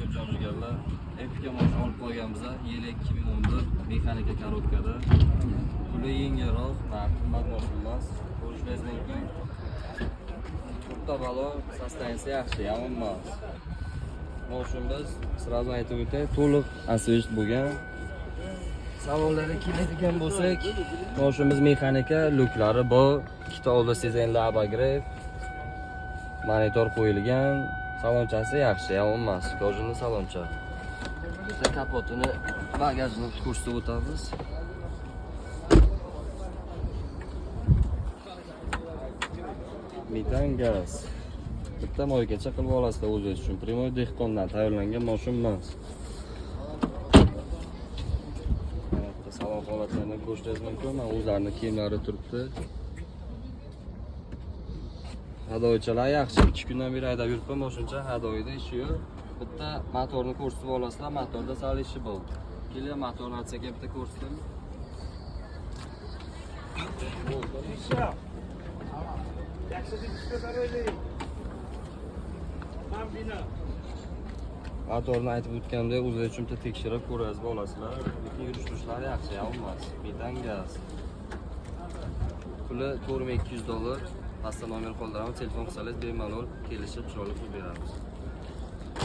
Alaykum, jon jigarlar. Epika mashina olib qolganmiz. Yili 2011, mexanika korobkada. Puli yengilroq, narxi qimmat mashina emas. Ko'rishingiz mumkin. Bitta balo, состояние si yaxshi, yomon emas. Mashinamiz, сразу aytib o'tay, to'liq освежить bo'lgan. Savollarga keladigan bo'lsak, mashinamiz mexanika, lyuklari bor, ikkita oldi сиденье lar обогрев, monitor qo'yilgan, salonchasi yaxshi, yomon emas, кожаный saloncha. Bitta kapotini, bagajini ko'rsatib o'tamiz. Metan, gaz. Bitta moykacha qilib olasizlar o'zingiz uchun. Прямой dehqondan tayyorlangan mashina emas. Bitta salon holatlarini ko'rishingiz mumkin. Mana o'zlarini kiyimlari turibdi. Hadoychalar yaxshi. 2 kundan beri haydab yuribman moshincha, hadoyida ishi yo'q. Bitta motorni ko'rsatib olasizlar, motorda sal ishi bor. Keling, motorni atsaga bitta ko'rsating. Yaxshi beraylik. Man bino. Motorni aytib o'tganimdek, o'zingiz uchun bitta tekshirib ko'rasiz, olasizlar. Lekin yurish turishlari yaxshi, yomon emas. Metan, gaz. Puli 4200 dollar. Pastda nomer qoldiraman, telefon qilsangiz bemalol kelishib chiroyli qilib beramiz.